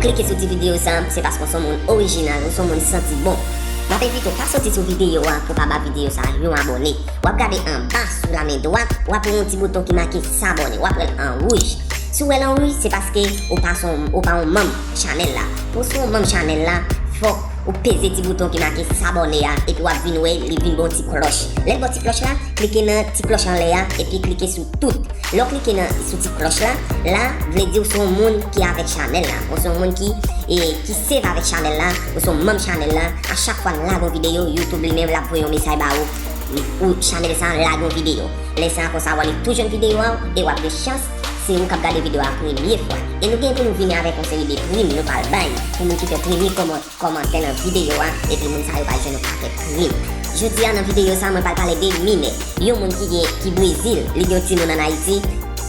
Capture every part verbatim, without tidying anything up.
Klike sou ti videyo sa, se paske w se yon moun orijinal, ou se yon moun santi bon. M ap envite w pa soti sou videyo a pou w pa ba videyo sa yon abòne. W ap gade anba sou lamen dwat, w ap wè yon ti bouton ki make s'abonner, w ap wè l an wouj. Si w wè l an wouj, se paske ou pa se yon, ou pa yon manm chanèl la. Pou w se yon manm chanèl la, fòk ou peze ti bouton ki make s'abonner a, epi w ap vin wè li vin ba w ti klòch. Lè l ba w ti klòch la, klike nan ti klòch anlè a, epi klike sou tout. Lè w klike nan, sou ti klòch la, la vle di w se yon moun ki avèk chanèl la. Ou se yon moun ki, e, ki save avèk chanèl la, ou se yon manm chanèl la. A chak fwa n lage yon videyo, YouTube li menm l ap voye yon mesaj ba ou, ou chanèl sa lage yon videyo. Lè sa konsa, w ale tou jwenn videyo a, e w ap gen chans se ou k ap gade videyo a premye fwa. E nou gen pou nou vini avèk yon seri de prim nou pral bay pou moun ki fè premye kòman-, kòmantè nan videyo a, epi moun sa yo pral jwenn yon pakèt prim. Jodi a nan videyo sa, mwen pral pale de Minè. Yon moun ki gen, ki Brezil, li gen yon timoun ann Ayiti,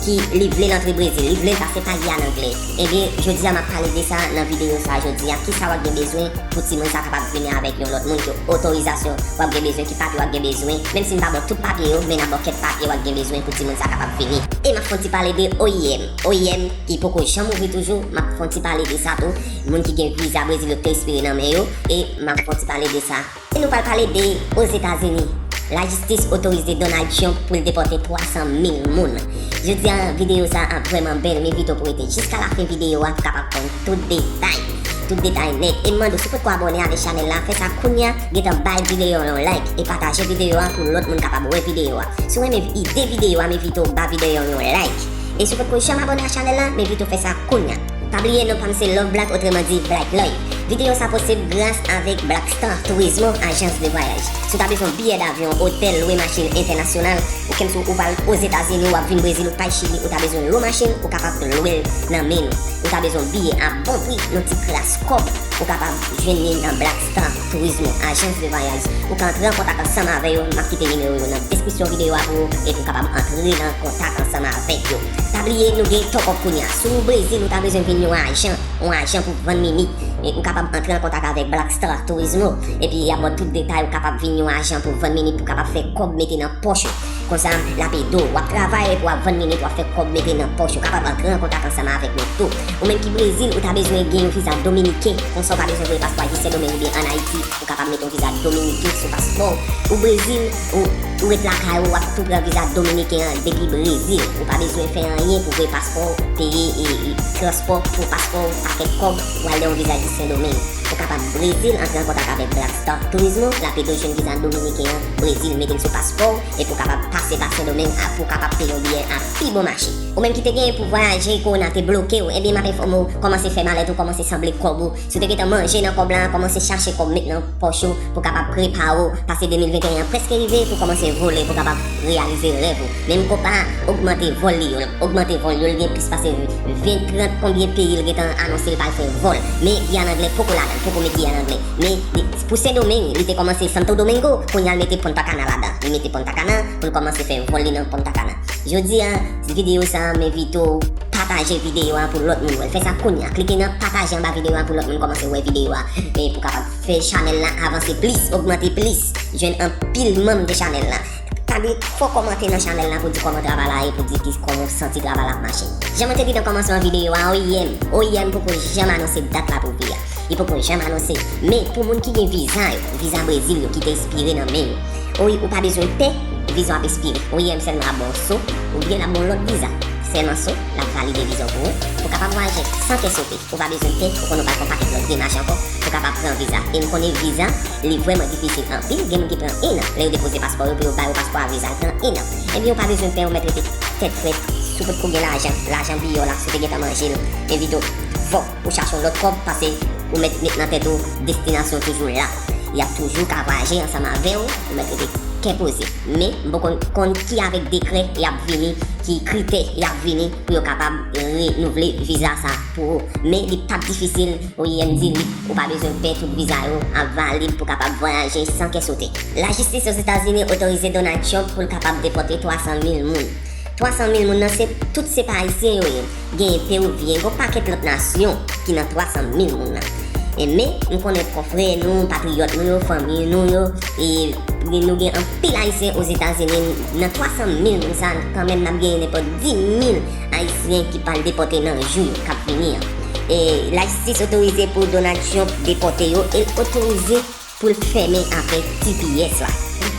ki li vle l antre Brezil, li vle l pase pa Giyàn Anglè. Ebyen, jodi a m ap pale de sa nan videyo sa jodi a, kisa w ap gen bezwen pou timoun sa kapab vini avèk yon lòt moun, ki otorizasyon w ap gen bezwen, ki papye w ap gen bezwen, menm si m pa ba w tout papye yo, men n ap ba w kèk papye w ap gen bezwen pou timoun sa kapab vini. E m ap fè yon ti pale de O I M. O I M ki poko janm ouvri toujou, m ap fè yon ti pale de sa tou. Moun ki gen viza Brezil yo ki te espere nan men yo, e m ap fè yon ti pale de sa. E nou pral pale de Ozetazini. Lajistis otorize Donald Trump pou l depòte twa san mil moun. Jodi a, videyo sa ap vrèman bèl, m envite w pou w rete jiska lafen videyo a pou w kapab konn tout detay. Tout detay nèt. E m mande w, si w potko abòne avèk chanèl la, fè sa kounye a, gentan bay videyo a yon like e pataje videyo a pou lòt moun kapab wè videyo a. Si w renmen ide videyo a, m envite w ba videyo a yon like. E si w potko janm abòne a chanèl la, m envite w fè sa kounye a. Pa bliye non pa m se Love Black, otreman di Black Life. Videyo sa posib gras avèk Black Star Turismo, ajans de vwayaj. Si w ta bezwen biyè davyon, otèl, lwe machin entènasyonal, ou kenbe sou ou pral Ozetazini, w ap vin Brezil, ou pral Chili, ou ta bezwen lwe machin, ou kapab lwe l nan men nou. Ou ta bezwen biyè a bon pri, yon ti kras kòb, ou kapab jwenn li nan Black Star Turismo, ajans de vwayaj. Ou ka antre an kontak ansanm avè yo, m ap kite nimewo yo nan deskripsyon videyo a pou ou, epi w kapab antre nan kontak ansanm avèk yo. Pa bliye, nou gen top up kounye a. Si w Brezil, ou ta bezwen vin yon ajan, yon ajan pou vann minit, e ou kapab antre an kontak avèk Black Star Turismo, epi y ap ba w tout detay, ou kapab vin yon ajan pou vann minit, pou w kapab fè kòb mete nan pòch ou. Konsa, l ap ede w. W ap travay epi w ap vann minit, w ap fè kòb mete nan pòch ou. Kapab antre an kontak ansanm avèk nou tou. Ou menm ki Brezil, ou ta bezwen gen yon viza dominiken. Konsa, ou pa bezwen voye paspò a jis Sendomeng oubyen ann Ayiti. Ou kapab mete yon viza dominiken sou paspò w. Ou Brezil, ou, ou ret lakay ou, w ap tou pran viza dominiken an depi Brezil. Ou pa bezwen fè anyen pou voye paspò w, peye, e, e, transpò pou paspò w, pakèt kòb, pou al nan yon viza jis Sendomeng. Ou kapab Brezil, antre an kontak avèk Black Star Turismo, l ap ede w jwenn viza dominiken an, Brezil, mete l sou paspò w, epi w kapab pase pa Sendomeng a, pou w kapab peye yon biyè a pi bon mache. Ou menm ki te genyen pou vwayaje, kowona te bloke w, ebyen, m ap enfòme w, kòmanse fè malèt ou, kòmanse sanble kòb ou. Si w te gentan manje nan kòb la, kòmanse chache kòb met nan pòch ou, pou w kapab prepare w, pase de mil venteyen an prèske rive, pou w kòmanse vole, pou w kapab reyalize rèv ou. Menm konpa ogmante vòl li yo, l ap ogmante vòl yo, l gen plis pase ven, trant konbyen peyi l gentan anonse l pral fè vòl. Men Giyàn Anglè poko ladan l, poko met Giyàn Anglè. Men li, pou Sendomeng, li te kòmanse Santo Domingo, kounye a l mete Punta Cana ladan. Li mete Punta Cana pou l kòmanse fè vòl li nan Punta Cana. Jodi a, videyo sa a, m envite w pataje videyo a pou lòt moun wè l. Fè sa kounye a. Klike nan pataje anba videyo a pou lòt moun kòmanse wè videyo a. E pou kapab fè chanèl la avanse plis, ogmante plis, jwenn anpil manm de chanèl la. Pa bliye fò kòmante nan chanèl la pou di kòman travay la ye, pou di ki kòman w santi travay la ap mache. Jan mwen te di nan kòmansman videyo a, O I M, O I M poko janm anonse dat l ap ouvri a. Li poko janm anonse. Men pou moun ki gen viza yo, viza Brezil yo ki te ekspire nan men yo, O I M, ou pa bezwen pè viza w ap ekspire. O I M sèlman ap ba w so, oubyen l ap ba w lòt viza. Sèlman so, l ap valide viza w pou ou, pou w kapab vwayaje san kè sote. Ou pa bezwen pè, ou konnen w pral fè yon pakèt lòt demach ankò pou w kapab pran viza. E m konnen viza, li vrèman difisil anpil. Gen moun ki pran en an. Lè yo depoze paspò yo, pou yo ba yo paspò a, viza l pran en an. Ebyen, ou pa bezwen pè, ou mèt rete tèt frèt. Si w potko gen lajan, lajan biyè w la, si w te gentan manje l, m envite w, fòk ou chache yon lòt kòb, paske ou mèt met nan tèt ou, destinasyon toujou la. Y ap toujou ka vwayaje ansanm avè w, ou mèt rete kè poze. Men, m poko konn ki avèk dekrè y ap vini, ki kritè y ap vini pou yo kapab renouvle viza sa pou ou. Men, li p ap difisil, O I M di li, ou pa bezwen pè, tout viza yo ap valid pou kapab vwayaje san kè sote. Lajistis Ozetazini otorize Donald Trump pou l kapab depòte twa san mil moun. Twa san mil moun nan, se, tout se pa Ayisyen yo ye. Genyen Perivyen, gon pakèt lòt nasyon ki nan twa san mil moun nan. E men, m konnen konfrè nou, patriyòt nou yo, fanmi nou yo, e nou gen anpil Ayisyen Ozetazini. Nan twa san mil moun sa, kanmenm n ap genyen nenpòt dis mil Ayisyen ki pral depòte nan jou yo k ap vini an. E lajistis otorize pou Donald Trump depòte yo e l otorize pou l fèmen afè T P S la.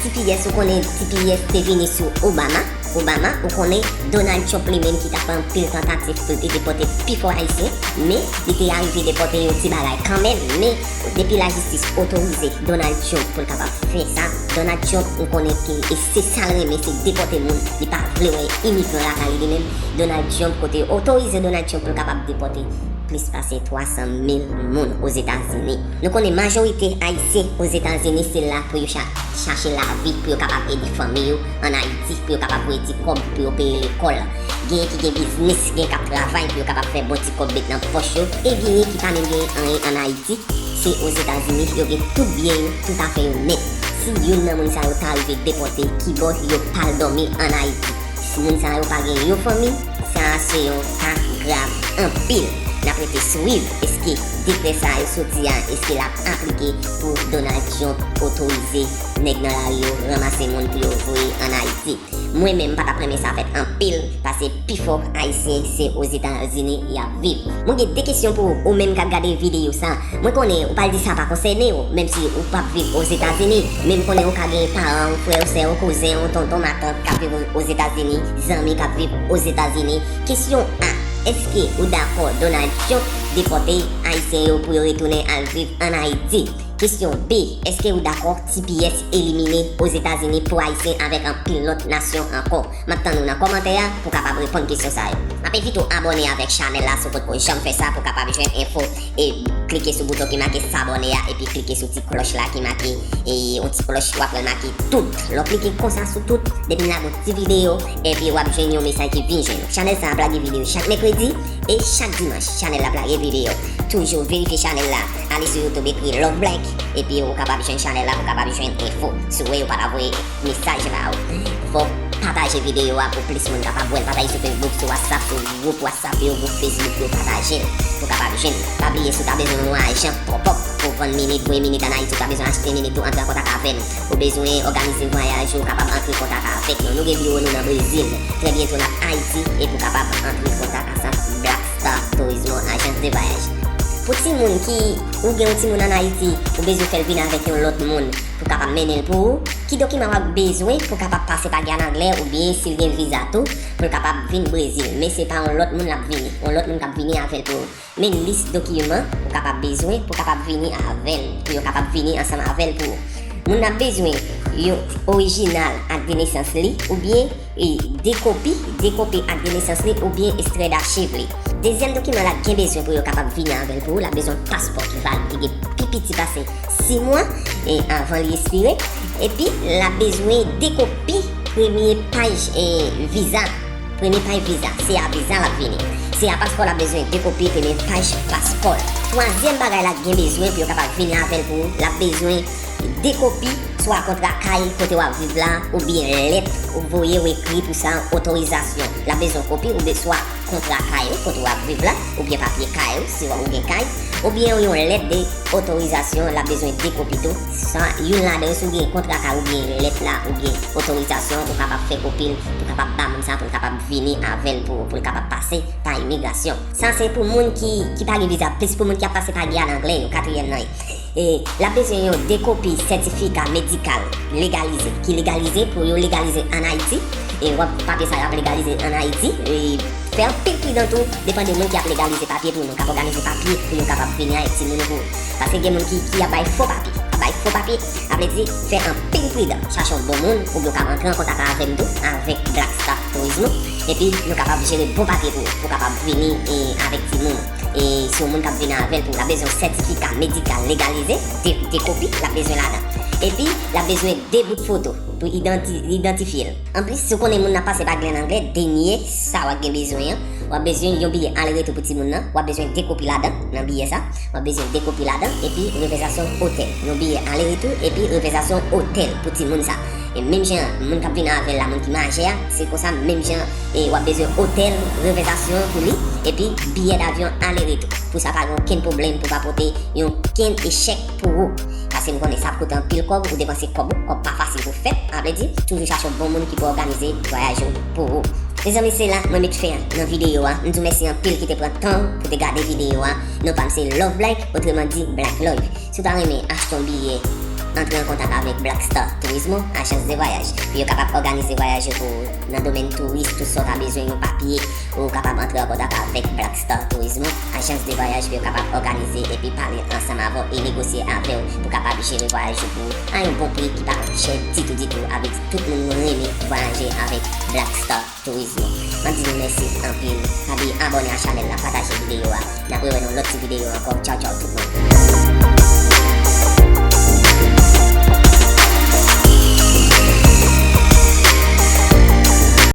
T P S, ou konnen T P S te vini sou Obama. Obama, ou konnen Donald Trump li menm ki t ap fè anpil tantativ pou l te depòte pifò Ayisyen, men li te arive depòte yon ti bagay kanmenm. Men depi lajistis otorize Donald Trump pou l kapab fè sa, Donald Trump, ou konnen ke e se sa l renmen, se depòte moun. Li pa vle wè imigran lakay li menm. Donald Trump, kote yo otorize Donald Trump pou l kapab depòte plis pase twa san mil moun Ozetazini. Nou konnen majorite Ayisyen Ozetazini se la pou yo cha- chache lavi, pou yo kapab ede fanmi yo ann Ayiti, pou yo kapab voye ti kòb pou yo peye lekòl. Genyen ki gen biznis, genyen k ap travay pou yo kapab fè bon ti kòb met nan pòch yo, e genyen ki pa menm genyen anyen ann Ayiti. Se Ozetazini, yo gen tout byen yo, tout afè yo nèt. Si youn nan moun sa yo ta rive depòte, kibò yo pral dòmi ann Ayiti? Si moun sa yo pa gen yon fanmi, sa a se yon ka grav anpil. N ap rete swiv, èske dekrè sa a yo soti a, èske l ap aplike pou Donald Trump otorize nèg nan lari yo ranmase moun pou yo voye ann Ayiti? Mwen menm, m pa t ap renmen sa fèt anpil, paske pifò Ayisyen se Ozetazini y ap viv. Mwen gen de kesyon pou ou, ou menm k ap gade videyo sa. Mwen konnen ou pral di sa pa konsène w, menm si ou p ap viv Ozetazini. Men m konnen ou ka gen paran w, frè w, sè w, kouzen w, tonton, matant k ap viv Ozetazini, zanmi k ap viv Ozetazini. Kesyon A, èske ou dakò Donald Trump depòte Ayisyen yo pou yo retounen al viv ann Ayiti? Kesyon B, èske ou dakò T P S elimine Ozetazini pou Ayisyen avèk anpil lòt nasyon ankò? M ap tann ou nan kòmantè a pou w kapab reponn kesyon sa yo. M ap envite w abòne avèk chanèl la si w potko janm fè sa pou w kapab jwenn enfo. E klike sou bouton ki make s'abonner a, epi klike sou ti klòch la ki make, e yon ti klòch, w ap wè l make tout. Lè w klike konsa sou tout, depi n lage yon ti videyo, epi w ap jwenn yon mesaj ki vin jwenn ou. Chanèl sa ap lage videyo chak mèkredi e chak dimanch. Chanèl la ap lage videyo. Toujou verifye chanèl la. Ale sou YouTube, ekri Love Black, epi ou kapab jwenn chanèl la, ou kapab jwenn enfo. Si w wè yo pa ta voye mesaj ba ou, fò w pataje videyo a pou plis moun kapab wè l. Pataje sou Facebook, sou WhatsApp, sou gwoup WhatsApp yo, gwoup Facebook yo, pataje l pou w kapab jwenn. Pa bliye, si w ta bezwen yon ajan pop-up pou w vann minit, voye minit ann Ayiti, ou ta bezwen achte minit pou antre an kontak avè n, ou bezwen òganize vwayaj ou, ou kapab antre kontak avèk nou. Nou gen biwo nou nan Brezil. Trè byento n ap Ayiti, epi w kapab antre kontak avèk Black Star Turismo, ajans de vwayaj. Pou timoun ki, ou gen yon timoun ann Ayiti, ou bezwen fè l vin avèk yon lòt moun pou kapab mennen l pou ou, ki dokiman w ap bezwen pou kapab pase pa Giyàn Anglè, oubyen si l gen viza tou, pou l kapab vin Brezil, men se pa yon lòt moun l ap vini, yon lòt moun k ap vini avè l pou ou. Men lis dokiman ou kapab bezwen pou kapab vini avè l, pou yo kapab vini ansanm avè l pou ou. Moun nan bezwen yon orijinal ak de nesans li, oubyen e de kopi, de kopi ak de nesans li oubyen estrè dachiv li. Dezyèm dokiman l ap gen bezwen pou yo kapab vini avè l pou ou, l ap bezwen paspò ki valid, ki gen pi piti pase sis mwa, e, anvan li ekspire. Epi, l ap bezwen de kopi premye paj, e, viza. Premye paj viza. Se a viza l ap vini. Se a paspò l ap bezwen de kopi premye paj paspò l. Twazyèm bagay l ap gen bezwen pou yo kapab vini avè l pou ou, l ap bezwen de kopi, swa kontra kay kote w ap viv la, oubyen lèt ou voye ou ekri pou sa, otorizasyon. L ap bezwen kopi, oubyen swa kontra kay ou kote w ap viv la, oubyen papye kay ou, si w gen kay, oubyen yon lèt de otorizasyon, l ap bezwen de kopi tou. Sa, youn ladan yo, si w gen kontra kay oubyen lèt la, oubyen otorizasyon, ou kapab fè kopi l, pou kapab ba moun sa, pou l kapab vini avè l, pou, pou l kapab pase pa imigrasyon. Sa se pou moun ki, ki pa gen viza, plis pou moun ki ap pase pa Giyàn Anglè yo, katriyèm nan. E, l ap bezwen yon de kopi sètifika medikal legalize, ki legalize pou yo legalize ann Ayiti. E w ap, papye sa yo ap legalize ann Ayiti. E fè anpil pridan tou, depann de moun ki ap legalize papye pou nou, k ap òganize papye pou yo kapab vini avèk timoun yo pou ou. Paske gen moun ki, ki ap bay fo papye, ap bay fo papye, sa vle di fè anpil pridan. Chache yon bon moun, oubyen w ka antre an kontak avè m tou, avèk Black Star Turismo, epi nou kapab jere bon papye pou ou, pou w kapab vini, e, avèk timoun ou. E si yon moun k ap vini avè l pou l ap bezwen yon sètifika medikal legalize, de, de kopi, l ap bezwen ladan. Epi, l ap bezwen de bout foto pou idanti, idantifye l. Anplis, si w konnen moun nan pase pa Glen Anglè, dènye sa w ap gen bezwen an, w ap bezwen yon biyè ale retou pou timoun nan, w ap bezwen de kopi ladan, nan biyè sa, w ap bezwen de kopi ladan, epi rezèvasyon otèl. Yon biyè ale retou, epi rezèvasyon otèl pou timoun sa. E menm jan, moun k ap vini avè l la, moun ki majè a, se konsa, menm jan, e w ap bezwen otèl, rezèvasyon pou li, epi biyè davyon ale retou. Pou sa pa gen okenn pwoblèm, pou pa pote yon okenn echèk pou ou. Paske m konnen sa ap koute anpil kòb, ou depanse kòb ou, kòb pa fasil pou fèt, sa vle di, toujou chache yon bon moun ki pou òganize vwayaj ou pou ou. Mezanmi, se la mwen met fen nan videyo a. M di w mèsi anpil ki te pran tan w pou te gade videyo a. Non pa m se Love Black, otreman di Black Love. Si w ta renmen achte yon biyè, antre an kontak avèk Black Star Turismo, ajans de vwayaj, pou yo kapab òganize vwayaj yo pou ou nan domèn touris, tout sa w ta bezwen, yon papye, ou kapab antre an kontak avèk Black Star Turismo, ajans de vwayaj, pou yo kapab òganize epi pale ansanm avè w e negosye avè w pou kapab jere vwayaj yo pou ou a yon bon pri ki pa chè ditou, ditou, avèk tout moun renmen vwayaje avèk Black Star Turismo. M ap di nou mèsi anpil. Pa bliye abòne a chanèl la, pataje videyo a. N ap rewè nan lòt ti videyo ankò. Tchaw, tchaw tout moun.